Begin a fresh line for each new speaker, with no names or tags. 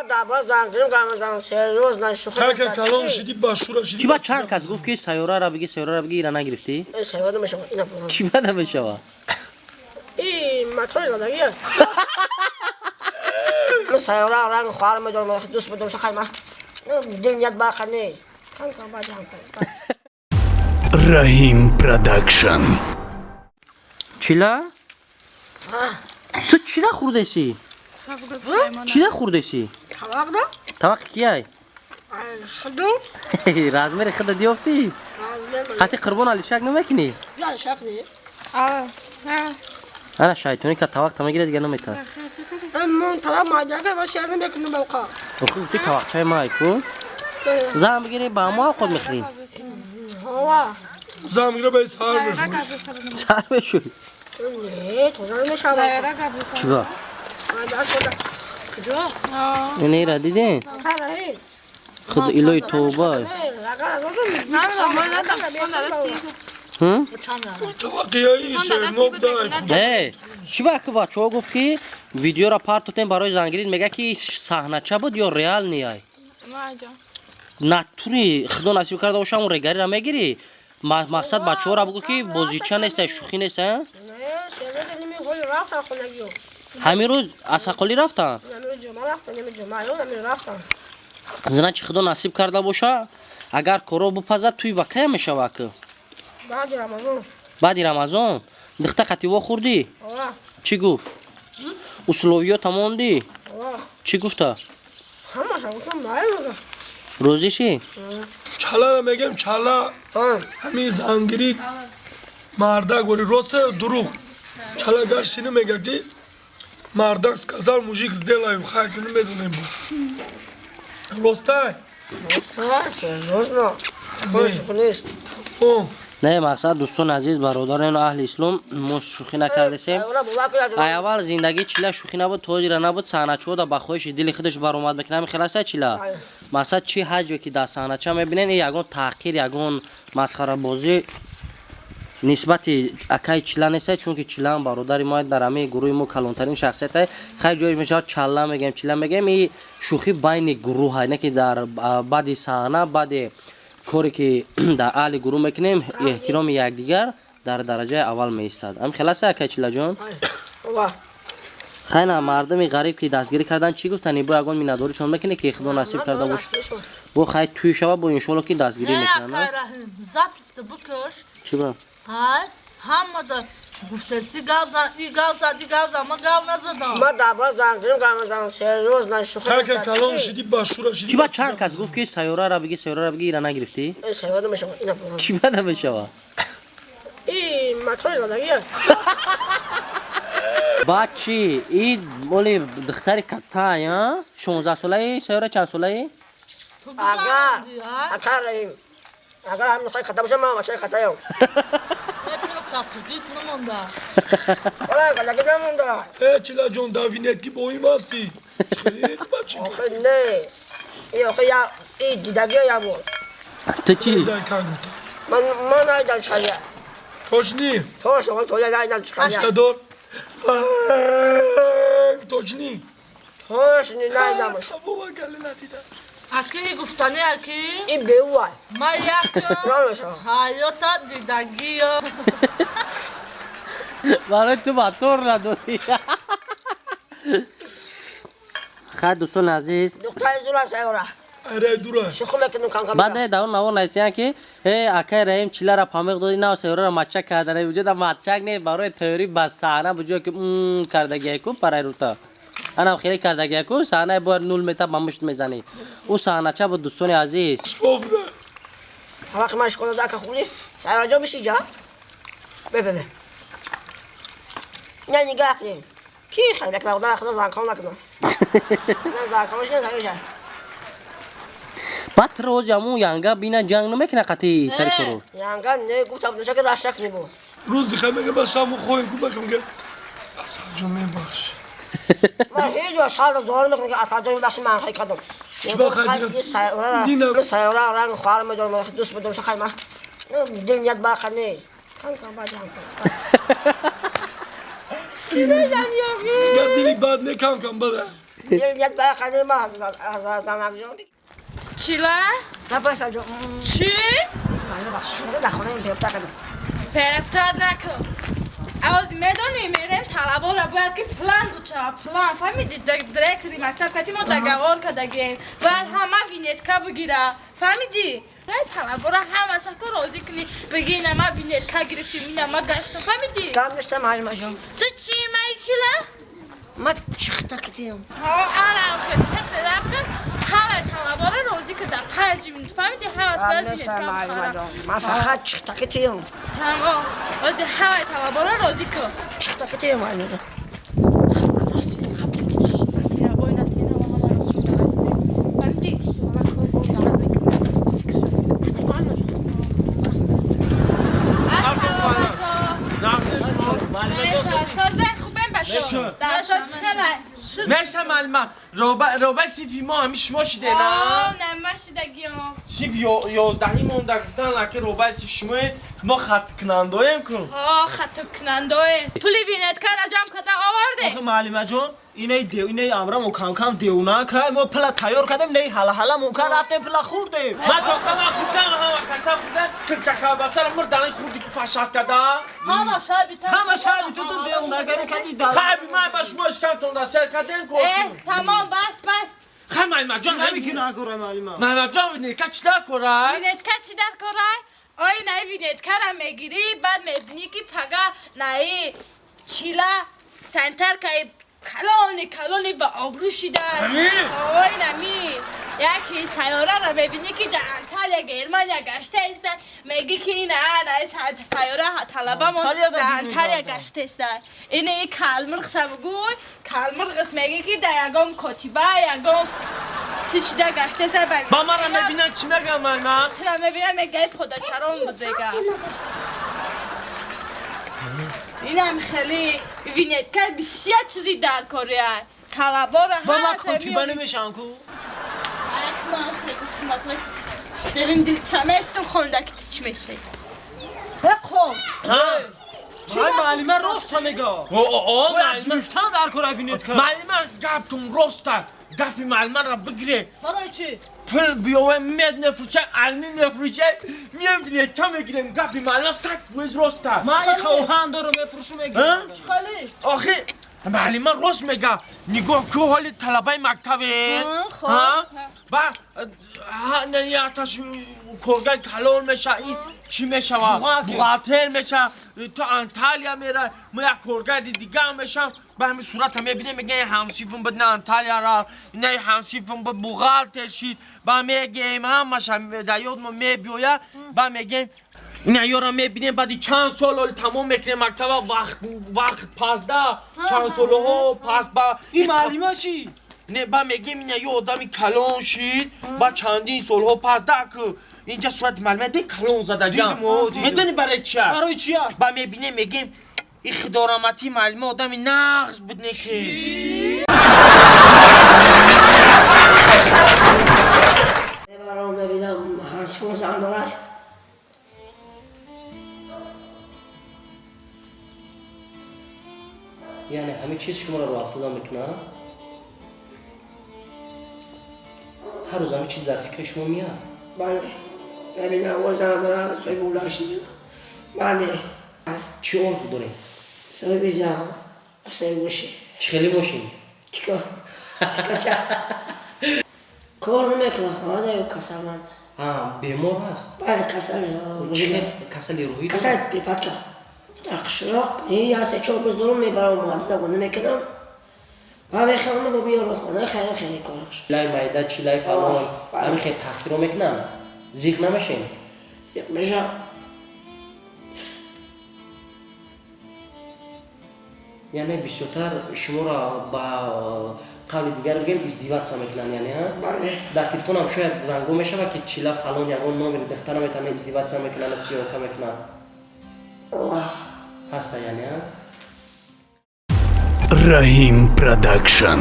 Ма даба зангирим гамазан серьёзно шӯхӣ.
Чанд калон шидӣ, ба шура шидӣ.
Чӣ ба чанд кас гуфт, ки сайёраро бигӣ, сайёраро бигӣ, ира нагирифтӣ?
Сайёра намешава, ина.
Чӣ ба намешава?
И мотори задагӣ аст. Ман сайёра ранг хоҳар медорам, дӯст медорам, шахай ма дилният барқа не. Кам-кам баъд ҳам.
Раҳим Продакшн.
Чила? Ту чира хӯрдесӣ? Чира хӯрдесӣ?
Тавақда?
Тавақи кияй?
Худу.
Размери худа диёфтӣ? Қати Қурбон алишак намекунӣ?
Алишак не.
Ана шайтони ка тавақта мегирад, дига наметавад.
Ман тавақ майдака ва шер намекунам бавқа.
Охи, гуфти тавақчаи май ку. Зан бигирӣ, ба мо авқот мехӯрӣ.
Ҳова.
Зан мегира, ба сар мешуд.
Сар мешуд.
Не, тоза намешавад.
Чиба? Ина дидин? Худ илои тоба.
Таваққияи серноб дай.
Э, чӣ ба ки бачаҳо гуфт, ки видеоро партотем барои зангирид, мега, ки саҳнача буд ё реальный ай? Натури худо насиб карда боша, он регариро мегирӣ. Мақсад, бачаҳоро бугӯ, ки бозича неста, шӯхӣ неста. Ҳамин рӯз аз ҳақолӣ рафтан. Значит, худо насиб карда боша, агар коро бипазад, туй ба кая мешава ки? Баъди Рамазон. Дихта қати вохӯрдӣ? Чӣ гуфт? Условиё тамомдӣ? Чӣ гуфта? Розӣ шӣ?
Чалара мегем, чала, ҳамин зангирӣ мардак вори роста ё дурӯғ? Чала гаштини мега, ки мардак сказал, мужик сделаю. Хай, ки намедонем, бу ростай?
Серьёзно, шӯхӣ нест.
Не, мақсад, дӯстони азиз, бародарону аҳли ислом, мо шӯхӣ накардесем. Ай аввал зиндагӣ чила шӯхӣ набуд, тоҷира набуд. Саҳначаҳо ба хоҳиши дили худаш баромад мекунад. Ҳамин хел аста, чила? Мақсад, чӣ ҳаҷве ки дар саҳнача мебинен, ягон таҳқир, ягон масхарабозӣ нисбати акаи чила неста, чунки чилаам бародари мо, дар ҳамаи гурӯҳи мо калонтарин шахсияте. Хай, ҷои мешавад, чалла мегӯем, чила мегӯем, и шӯхӣ байни гурӯҳ, не ки дар баъди саҳна. Баъди коре ки дар аҳли гурӯҳ мекунем, эҳтироми якдигар дар дараҷаи аввал меистад. Ҳам хел аста, акаи Чилаҷон? Хайна, мардуми ғариб ки дастгирӣ кардан, чӣ гуфтани? Бо ягон миннатдоришон мекунӣ, ки худо насиб карда бош, бо хай туй шава, бо иншоалло ки дастгирӣ мекунанд? Чӣ ба?
Ҳамада гуфтаси гап зан, и гап зад, и гап зад, ман гап назадам.
Ма даба зангирим гамазан серьёзно шӯхӣ.
Чанд калон шидӣ, ба шура шидӣ.
Чӣ ба чанд кас гуфт, ки сайёраро бигӣ, сайёраро бигӣ, ира нагирифтӣ?
Сайёра намешава, ина.
Чӣ ба намешава?
И мотори задагӣ аст.
Баъд чӣ? И моли духтари каттай, 16-солаи, сайёра чанд солаи?
Агар акар Раҳим, агар ҳамин духтари катта боша, ман бачаи каттаям.
Каттагит намонда.
Каттагит намонда.
Э, Чилаҷон, давинет ки бо им ҳастӣ.
Охи не, и охи я и дидагия я бор.
Ту чӣ?
Ман найдам чая.
Точно?
Точно, то я найдам чая.
Иштадор точно?
Точно найдамаш.
Бобо, гали надида.
Аки гуфтани, аки.
И беувай.
Ма як ҳаёта дидагия.
Барои ту мотор надорӣ. Хай, дӯстони азиз.
Духтари зура сайёра.
Аре, дура.
Шӯхӣ мекунем кам-кам.
Баъд дар он навор нависиян, ки э, акай Раҳим чилара памиқ доди, нав сайёрара мачак карда. Вуҷуда мачак не, барои тайёрӣ ба саҳна буҷое ки кардагия ку парай рута анам хеле кардагия ку саҳнаи бояд нул мета ба мушт мезанӣ. Ӯ саҳнача буд, дӯстони азиз.
Вақти ман школа зака хӯрдӣ, сайёраҷон, биши ҷа. Бе, бе, бе. Не, нигаҳ кунед. Ки хеле мекунад, худо худо занком накунад. Не, занкомаш не, ҳамеша.
Баъд рози ҳамун янга бина ҷанг намекуна қати тари коро?
Янга не, гуфтам, душа ки рашак небу.
Рӯзи хай мега, ба шаму хоҳем ку баха, мега, Асалҷон, мебахш.
Ман ҳеҷ вақт шаҳрро зор мекунам, ки Асалҷон, мебахши, ман хай кардам. Сайёра ранг хоҳар медорам, дӯст медорам, шахай ма дилният барқа не. Кам-кам баъд ҳам.
Дили бад не, кам-кам бада.
Дилният бақа нема занак ҷон.
Чила?
Напаса ҷон.
Чӣ?
Ман бахшиш дар хона перта кардам.
Перефтад накун. Авози медонӣ, мерем талабора бояд ки план бучава, план. Фаҳмиди, директори мактаб кати мо договор кардагем. Бояд ҳама винетка бигира. Фаҳмидӣ? Рай талабора ҳамаша ку розӣ кунӣ. Биги ина ма винетка гирифтим, ина ма гаштам. Фаҳмидӣ?
Гап нестам, муаллима ҷон.
Ту чӣ, май чила?
Ма чихта кидем.
Ҳо, ана хел текст кар, ҳама талабора розӣ куда 5 минут. Фаҳмидӣ? Ҳамаш
Гап
бояд
нестам,
винетка
муаллима
бихара.
ҷон. Ман фақат чихта кидем.
Тамом. Ози ҳамаи талабора розӣ кун.
Чихта кидем, муаллима ҷон.
نشه معلمه روبه سیفی ما همی شما شده نه؟
نه ما شدگیم.
سیف 11 مونده گفتن که روبه سیف شما ما خط کنندویم کن.
ها خط کنندوی. پولی وینت کار جمع کردم آورده.
آخه معلمه جان اینه دیو اینه امرم کم کم دیونا که ما پلا تیار کردیم نه حالا حالا ممکن رفتیم پلا خوردیم.
من تا خودم خوردم همه کسا خوردن کلچه بسر مردن خوردی که فشاست کردم.
همه شبی تو
همه شبی تو تو دیونا کردی کردی دل.
خیلی من با شما اشکالتون را سر کردن
اه تمام بس بس.
خیلی معلمه جان
نمیگی نگوره معلمه.
معلمه جان وینت چی در کنه؟
وینت چی در کنه؟ آی نه وینت کارم میگیری بعد میبینی که پگا نه چیلا سنتر که کلونی کلونی با آبرو شده. آی نمی یکی سیاره را میبینی که در انتالیا گرمانیا گشته است میگی که این نه سیاره طلبمون در انتالیا گشته است. اینه این کلمرغ بگوی کلمرغ میگی که در یگام کتیبه یگام چی شده گشته است.
با من را میبینن چی میگم من؟
تو را میبینن میگه خدا چرا بود دیگه. اینم خیلی وینتکر بسیار چیزی در کاریه طلبا را
با ما کتیبه نمیشن کو؟
من خیلی گفتم داریم دل چمه استم خونده که چی میشه؟
بخون.
های معلمه راست میگه.
او
باید گرفتن در کار وینت کار.
معلمه گپتون راسته. گپی معلمه را بگیره.
برای چی؟
پول بیاوه مید نفروشه علمی نفروشه میم وینت کم میگیریم. گپی معلمه 100% راسته.
من این خواهان دارم میفروشم میگیرم.
خالی.
آخه معلمه راست میگه. نگاه کو حال طلبه مکتبه. ها با نه یاتش کورگای کلون میشه این چی میشه بوغاتر میشه تو انتالیا میره ما یک کورگای دیگه میشم به همین صورت میبینه میگه همسیفون بود نه انتالیا را نه همسیفون بود بوغاتر شید با میگیم همش در یاد ما میبیویا با میگیم اینا یارو میبینیم بعد چند سال حال تمام میکنه مکتب وقت پس ده چند سالها پس با
این معلمه چی؟
نه با میگیم اینا یه آدمی کلان شید با چندین سالها پس ده که اینجا صورت معلمه ده کلان زده
دیدم
میدونی برای چیه؟
برای چیه؟
با میبینه میگیم این خدارمتی معلمه آدمی نقص بود نکی
میبرم ببینم هنسفون زن داره.
یعنی همه چیز شما رو افتاده میکنه؟ هر روز همه چیز در فکر شما میاد؟
بله ببینم و زن داره توی بولاشی. بله
چی آرزو داریم؟
صاحب زن صاحب ماشین.
چه خیلی ماشین؟
تیکا تیکا چه کار نمیکنه خانه داره کسل من.
ها بیمار هست؟
بله کسل.
چه کسل روحی؟
کسل پریپات کرد در قشلاق این 3-4 روز دارم میبرم معدل نمیکنم و میخوام با بیارم خانه خیلی خیلی کارش.
چیلای میده چیلای فلان همین خیلی تحقیر میکنن زیغ نمیشین؟
زیغ میشم.
یعنی بیشتر شما را با قول دیگر بگیم ازدواج میکنن یعنی ها؟ در تلفن هم شاید زنگو میشه که چیلا فلان یگان نام دختر میتونه ازدواج میکنن سیاکه میکنن هست یعنی ها؟
Rahim Production.